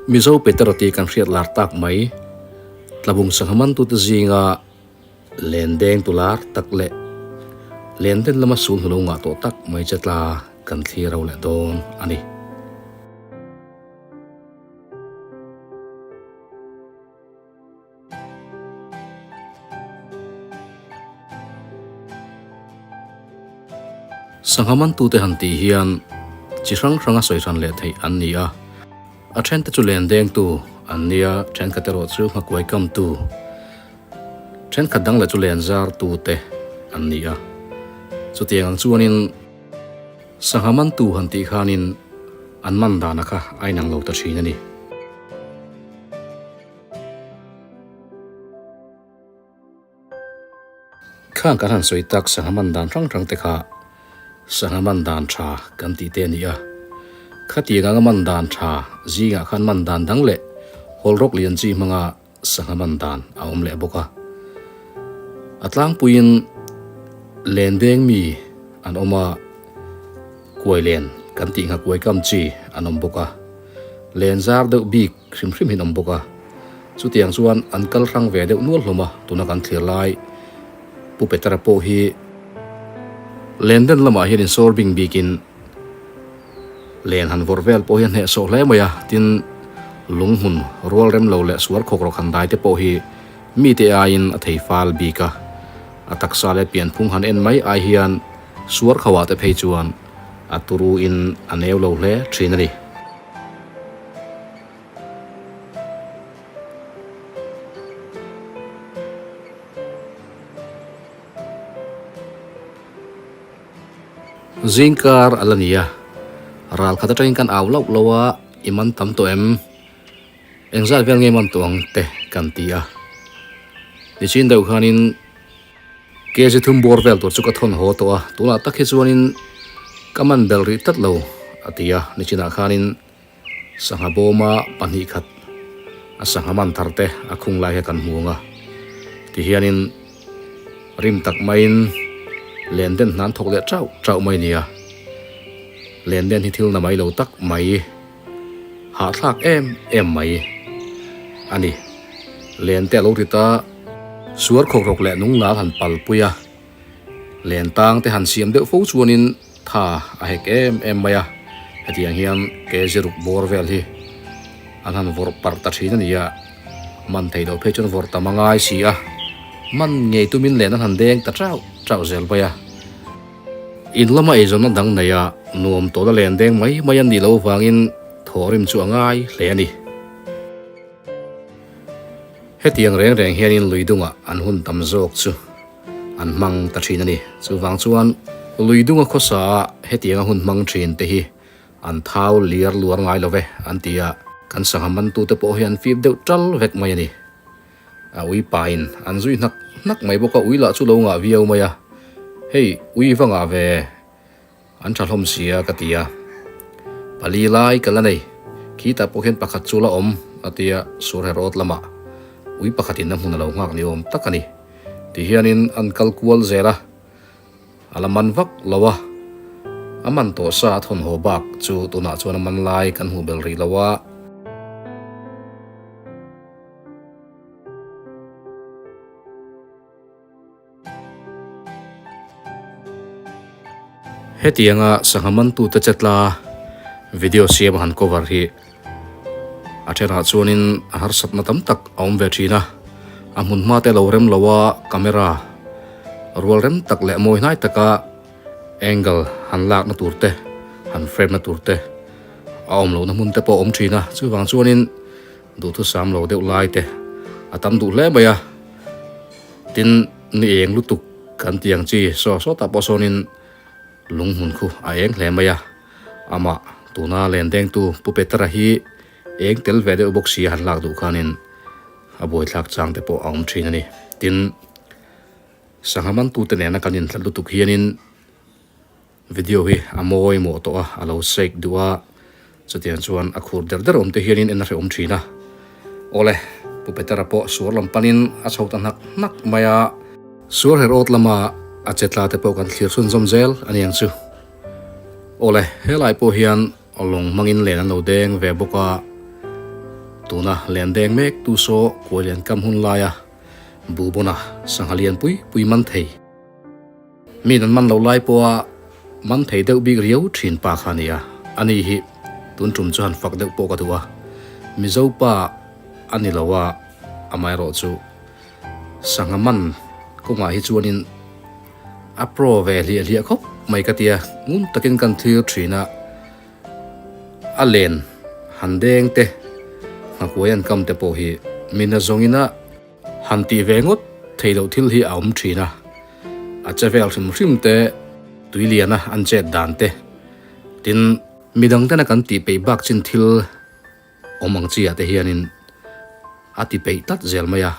Mizo Petera tih kan hriat lar tak mai, Tlabung sangha mantute zinga len deng tu lar tak leh len den lama sul hnu lo ngah tawh tak mai che tla kan thlir ho leh dawn a ni. Sangha mantute han tih hian chi hrang hranga sawi hran leh theih an ni a, a thente chu len dengtu an nia, thenkhat erawh chu nghakuai kamtu, thenkhat dang leh chu len zartute an ni a. Chutiang ang chuanin sangha mantu han tih khanin an man dana kha a inang lo ta thin a ni. Khang kan han sawi tak sangha man dan hrang hrang te kha sangha man dan tha kan tih te a ni a. Khatiang anga man dan tha zingah khan man dan dang leh hawl rawk lian chi hmanga sangha man dan a awm leh bawk a. A tlangpuiin len deng mi an awm a, kuai len kan tih ngha kuai kam chi an awm bawk a. Len zar deuh bik hrim hrim hi an awm bawk a, chutiang chuan an kal hrang ve deuh nual hlawm a, tuna kan thlir lai Pu Petera pawh hi len den lamah hian insawr bing bikin len han vawrh vel pawh hi a hnehsawh hle mai a, tin lung hmun rual rem lo leh suar khawk rawk han dai te pawh hi mite aiin a thei fal bik a, a taksa leh pianphung han en mai ai hian suar khauhah te phei chuan a turu in a neu lo hle thin a ni. Zingkar a la ni a, ral khat atangin kan au lauh lauh a, i man tam tawh em? Engzat vel nge man tawh ang te kan ti a. Nichin deuh khanin Kg thum bawr vel tur chu ka thawn haw tawh a, tunah tak hi chuanin ka man bel rih tlat lo a ti a, nichinah khanin sangha bawma pahnih khat a sangha man thar te a khung lai kha kan hmu ang a, tihianin rim tak maiin len den hnan thawk leh chauh chauh mai a ni a, len den hi thil na mai lo tak mai. Hahthlak em em mai a ni. Len te a lo ri ta, suar khawk rawk leh nung nal han pal pui a, len tang te han siam deuh fo chuanin tha a hek em em mai a, hetiang hian ke ziruk bawr vel hi an han vawrh parh ta thin a ni a, man thei loh phei chuan vawrh tam a ngai si a, man ngei tumin len an han deng ta chauh chauh zel mai a. In lama eizawnna dang nei a, nuam tawla len deng mai mai an nih loh avangin thawhrim chu a ngai hle a ni. Hetiang reng reng hianin lui dungah an hun tam zawk chu an hmang ta thin a ni. Chuvang chuan lui dunga khawsa a hetianga hun hmang thin te hi an thau liar luar ngai lo ve an ti a, kan sangha mantute pawh hi an fip deuh tal vek mai a ni. A ui pain an zui hnak hnak mai bawk a, ui lah chu lo ngah viau mai a, hei ui va ngah ve an tha hlawm sia ka ti a, pali lai ka la nei, khitah pawh hian pakhat chu la awm a ti a, sur herawt lamah ui pakhatin a hmun a lo nghak ni awm tak a ni, tihianin an kal kual zel a, a la man vak lo a, a man tawh sa a thawn haw bak chu tunah chuan a man lai kan hmuh bel rih lo a. Hetianga sangha mantute chetla video siam han cover hi a thenah chuanin a harsatna tam tak a awm ve thin a, a hmun hma te lo rem lo a camera rual rem tak leh mawi hnai taka angle han lakna tur te han frame na tur te a awm lohna hmun te pawh a awm thin a, chuvang chuanin Duhthusam lo deuh lai te a tam duh hle mai a, tin ni eng lutuk kan tih ang chi saw sawtah pawh sawnin lung hmun khu a eng hle mai a, amah tuna len dengtu Pu Petera hi eng tel ve deuh bawk si a han lak duh khanin a buaithlak chang te pawh a awm thin a ni. Tin, sangha mantute nena kan inhlat lutuk hianin Video hi a mawi mawh tawh a, a lo shake duh a, chutiang chuan a khur der der awm te hianin en a hrehawm thin a. Awle, Pu Petera pawh suar lam panin a chho ta hnak hnak mai a. Suar her awt lama a che tla te pawh kan thlir chhunzawm zel a ni ang chu. Awle, helai pawh hian lawng hmangin len an lo deng ve bawk a. Tuna len deng mek tu saw kuai lian kam hun laia Bubona sangha lian pui pui man thei. Mi nan man lo lai pawha man thei deuh bik riau thin pa kha a ni a, ani hi tun tum chu han fak deuh pawh ka duh a, Mizo pa a ni lo a, amaherawh chu sangha man kawngah hi chuanin a pro ve hliah hliah khawp mai ka tia, ngun takin kan thlir thin a, a len han deng te, nghakuai an kam te pawh hi mi nazawngin a. Han tih ve ngawt thei loh thil hi a awm thin a, a che vel hrim hrim te, tui liana an chet dan te, tin midang tena kan tih peih bak chin thil awm ang chi ah te hianin a ti peih tlat zel mai a,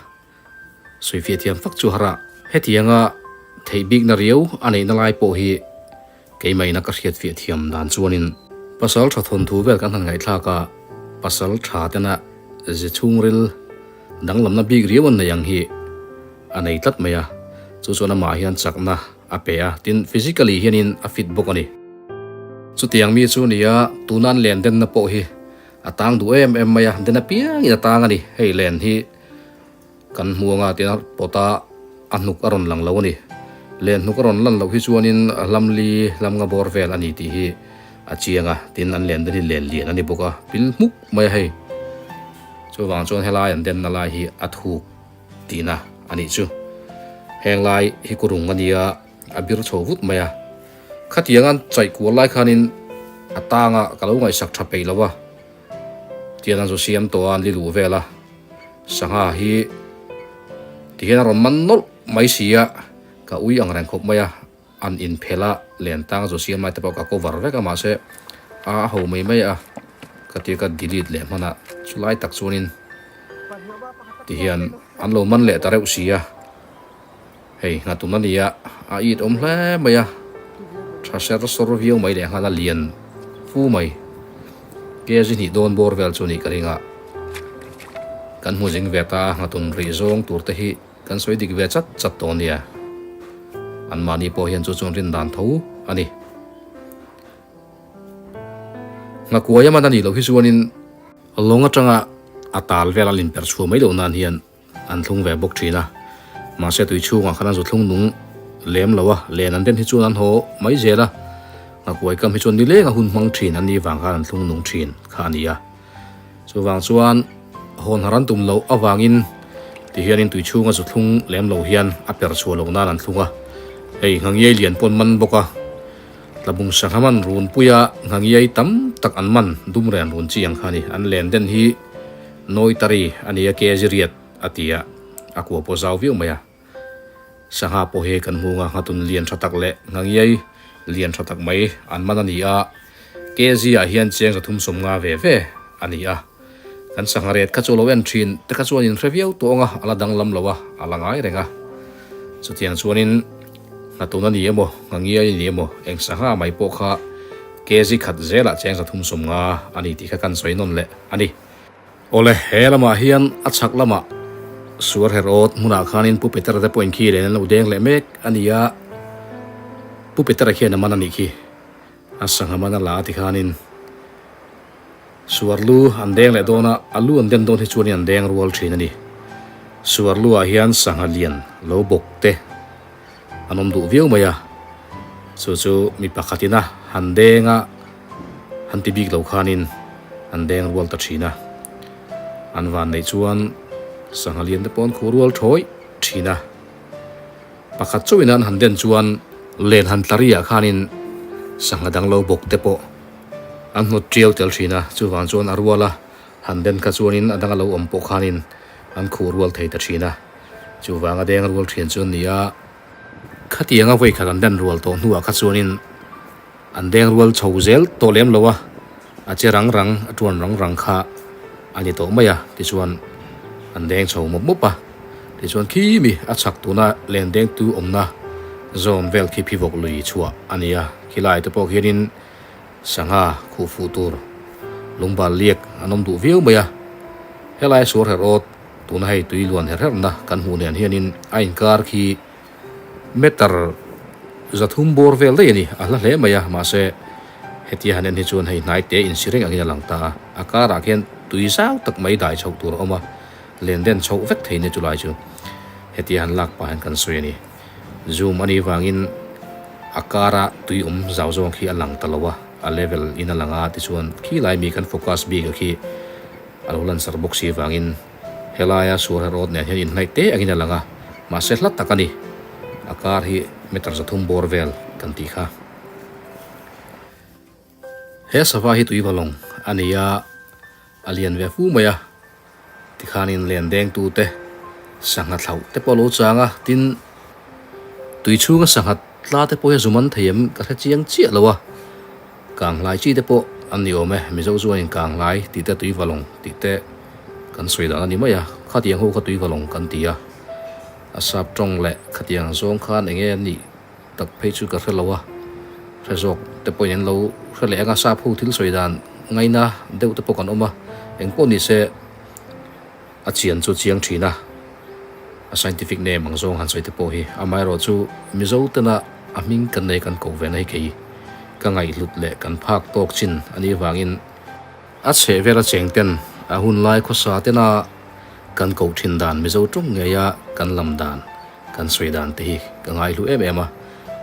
sawifiah thiam fak chu har a, hetianga theih bikna riau a neihna lai pawh hi Keimahina ka hriatfiah thiam dan chuanin pasal tha thawnthu vel kan han ngaihthlak a, pasal tha tena ze chhungril danglamna bik riau an nei ang hi a nei tlat mai a, chu chuan amah hian chakna a pe a, tin physically hianin a fit bawk a ni. Chutiang mi chu nia tuna an len denna pawh hi a tang duh em em mai a, den apiangin a tang a ni, hei len hi. Kan hmu anga tina pawta a hnuk a rawn lang lo a ni. Len hnuk a rawn lan loh hi chuanin hlamli hlamnga bawr vel a ni tih hi a chiang a, tin an len den hi len lian a ni bawk a, pil hmuk mai a hei. Chuvang chuan helai an denna lai hi a thuk tihna a nih chu. Heng lai hi kurung a nia, a bir chho vut mai a. Khatiang an chaih kual lai khanin a tanga ka lo ngaihsak tha peih lo a, tiang an zu siam tawh a an li luh vel a. Sangha hi tihian a rawn man nawlh mai si a, ka ui ang reng khawp mai a, an inphelh a, len tang zu siam lai te pawh ka cover vek a mahse a ho mai mai a, ka tia ka delete leh hman a, chulai tak chuanin tihian an lo man leh ta reuh si a, hei nghatum a ni a, a it awm hle mai a, tha ser sawr viau mai leh nghal a lian fu mai. Kg hnih dawn bawr vel chu nih ka ring a, kan hmu zing ve ta a, nghatun rih zawng tur te hi kan sawi dik ve chat chat tawh nia. Anmahni pawh hian chu chuan rin dan tho a ni. Nghakuai a man a nih loh hi chuanin lawng atanga a tal vel a limper chhuah mai loh nan hian An thlung ve bawk thin a, mahse tui chhungah khan an zu thlung nung lem lo a, len an den hi chuan an haw mai zel a, nghakuai kam hi chuan nileng a hun hmang thin an nih vang khan an thlung nung thin kha a ni a. Chuvang chuan hawn har an tum loh avangin tihianin tui chhunga zu thlung lem lo hian a per chhuah loh nan an thlung a, hei nghangiai lian pawn man bawk a, tlabung sangha man runpuia nghangiai tam tak an man dum ren run chi ang kha a ni, an len den hi. Nawitari a nia kg riat a ti a, a kua pawh zau viau mai a. Sangha pawh hi kan hmung a, nghatun lian tha tak leh ngangiai lian tha tak mai an man a ni a, kg ah hian cheng 350 ve ve a ni a. Kan sangha ret kha chu lo en thin te kha chuan in hre viau tawh ang a, a la danglam lo a, a la ngai reng a. Chutiang chuanin nghatun a ni emaw, ngangiai a ni emaw, eng sangha mai pawh kha kg khat zelah cheng 350 a ni tih kha kan sawi nawn leh a ni. Awle, he lamah hian a chhak lamah suar her awt hmunah khanin Pu Petera te pawhin khi len an lo deng leh mek a ni a, Pu Petera khian a man a nih khi, a sangha man a la a ti khanin suar lu an deng leh dawn a, a lu an den dawn hi chuanin an deng rual thin a ni. Suar lu ah hian sangha lian lo bawk te an awm duh viau mai a, chu chu mi pakhatin a han deng a, han ti bik lo khanin an deng rual ta thin a, an van neih chuan sangha lian te pawh an khuh rual thawi thin a, pakhat chauhin an han den chuan len han tla riah khanin sangha dang lo bawk te pawh an hnawt tiau tel thin a, chuvang chuan a ruala han den kha chuanin a dang a lo awm pawh khanin an khuh rual thei ta thin a, chuvang a deng rual thin chu an ni a, khatianga vawikhat an den rual tawh hnuah kha chuanin. An deng rual chho zel tawh lem lo a, a che rang rang, a tuan rang rang kha a ni tawh mai a, tichuan an deng chho mawp mawp a, tichuan khi mi a chhak tuna len dengtu awmna zawn vel khi phivawk lui chhuah a ni a, khilai te pawh khianin sangha khuh fuh tur lungbal liak an awm duh viau mai a, helai suar her awt tuna hei tui luan her herna kan hmuh nen hianin a inkar khi Meter 300 bawr vel daih a ni, a hla hle mai a, mahse hetia han en hi chuan hei hnai te insi reng angin a lang ta a, a karah khian tui. tui zau tak mai dai chhoh tur a awm a, len den chhoh vek thei nia chulai chu hetia han lak pah hian kan sawi a ni. Zoom a nih vangin a kara tui awm zau zawng khi a lang ta lo a, a level in a lang a tichuan khi lai mi kan focus bik a khi a lo lansar bawk si vangin helaia suar road nen hian inhnaih te angin a lang a, mahse hla tak a ni. A kar hi meter 300 bawr vel kan tih kha. He sava hi tuivalawng a ni a, a lian ve fu mai a, tikhanin len dengtute sangha thlauh te pawh a lo chang a, tin tui chhunga sangha tla te pawh hi a zum an thei em ka hre chiang chiah lo a, kanghlai chi te pawh an ni awm e, Mizo chuanin kanghlai tih te tuivalawng tih te kan sawi dan a ni mai a, khatiang ho kha tuivalawng kan ti a, a sap tawng leh khatiang zawng khan eng nge an nih. Tak phei chu ka hre lo a, hre zawk te pawhin an lo hre leh ang a, sap ho thil sawi dan ngaina deuh te pawh kan awm a, eng pawh ni se a chian chu chiang thin a, a scientific name ang zawng han sawi te pawh hi amaherawh chu Mizo tena a hming kan nei kan koh ve na hi kei ka ngaihhlut leh kan phak tawk chin a nih vangin a chheh vel a cheng ten a hun lai khawsa tena kan koh thin dan Mizo tawng ngeia kan lam dan Kan sawi dan te hi ka ngaihlu em em a,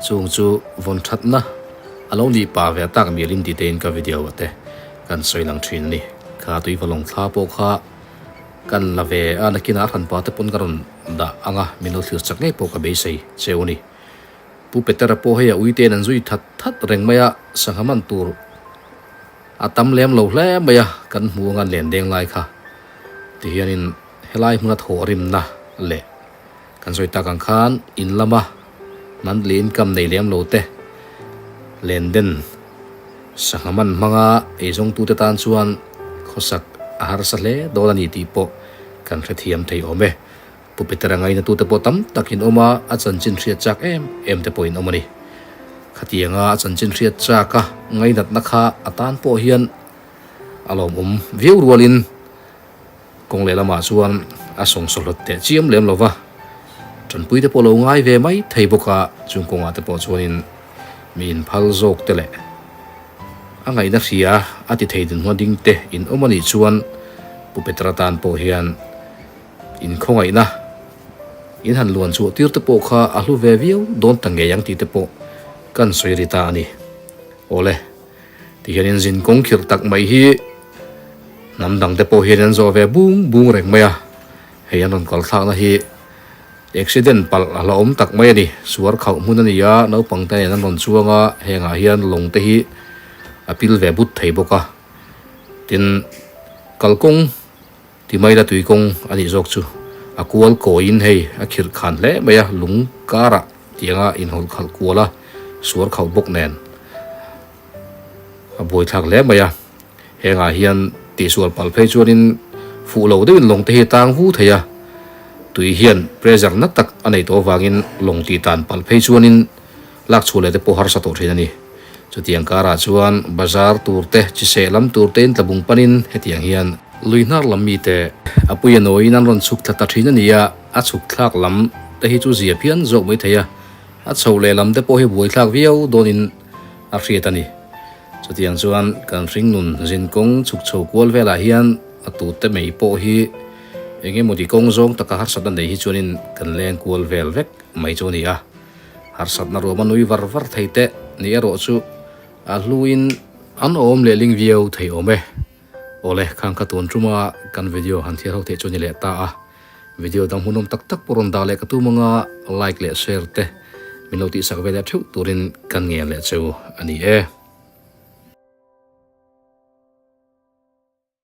chung chu vawn thatna a lo nih pah ve tak mialin ti tein ka video ah te kan sawi lang thin a ni. Kha tuivalawng thla pawh kha kan la ve a, nakinah a hran pa te pawn ka rawn dah ang a, min lo thlir chak ngei pawh ka beisei cheu a ni. Pu Petera pawh hei a uitein an zui that that reng mai a, sangha man tur a tam lem lo hle mai a, kan hmu anga len deng lai kha tihianin helai hmuna thawh rimna leh Kan sawi tak ang khan in lama monthly income nei lem lo te, len den sangha man hmanga eizawngtute tan chuan khawsak a harsa hle dawn a ni tih pawh kan hrethiam thei awm e. Pu Petera ngainatute pawh tam tak in awm a, a chanchin hriat chak em em te pawh in awm a ni. Khatianga a chanchin hriat chak a ngainatna kha a tan pawh hian a lawmawm viau rualin, Kawng lehlamah chuan a sawngsawhlawt teh chiam lem lo va, tanpui te pawh lo ngai ve mai thei bawk a, chung kawngah te pawh chuanin mi inphal zawk te leh a ngaihna hria a ti thei dinhmun ding te in awm a nih chuan Pu Petra tan pawh hian inkhawngaihna in han luan chhuah tir te pawh kha a hlu ve viau dawn ta ngei ang tih te pawh kan sawi ri ta a ni. Awle. Tihianin zin kawng khirh tak mai hi hnam dang te pawh hian an zawh ve bung bung reng mai a, hei an rawn kal thlakna hi accident palh a hlauhawm tak mai a ni. Suar khauh hmun a ni a, naupang te nen an rawn chuang a, hengah hian lawng te hi a pil ve but thei bawk a, tin kalkawng ti mai la tui kawng a nih zawk chu a kual kawiin hei a khirh khan hle mai a, lung karah tianga inhawlh khalh kual a, suar khauh bawk nen a buaithlak hle mai a, hengah hian tihsual palh phei chuanin fuh lo deuhin lawng te hi tang vu thei a, tui hian pressure na tak a nei tawh avangin lawng tih tan palh phei chuanin lak chhuah leh te pawh harsa tawh thin a ni. Chutiang karah chuan bazar tur te, chiseh lam tur tein tlabung panin hetiang hian lui hnar lam mite a pui a nawiin an rawn chhuk thla ta thin a ni a, a chhuk thlak lam te hi chu zia phian zawk mai thei a, a chho leh lam te pawh hi buaithlak viau dawnin a hriat a ni. Chutiang chuan kan hringnun zinkawng chhuk chho kual velah hian a tute mai pawh hi eng emaw ti kawng zawng taka harsatna nei hi chuanin kan leng kual vel vek mai chu a ni a. Harsatna ruama nui var var thei teh ni erawh chu a hluin an awm leh ling viau thei awm e. Awle, khang kha tun tuma kan video han thlir ho theih chu ni leh ta a. Video dang hmuhnawm tak tak pawh rawn dah leh ka tum anga like leh share te min lo tihsak ve leh theuh turin kan ngen leh cheu a ni e.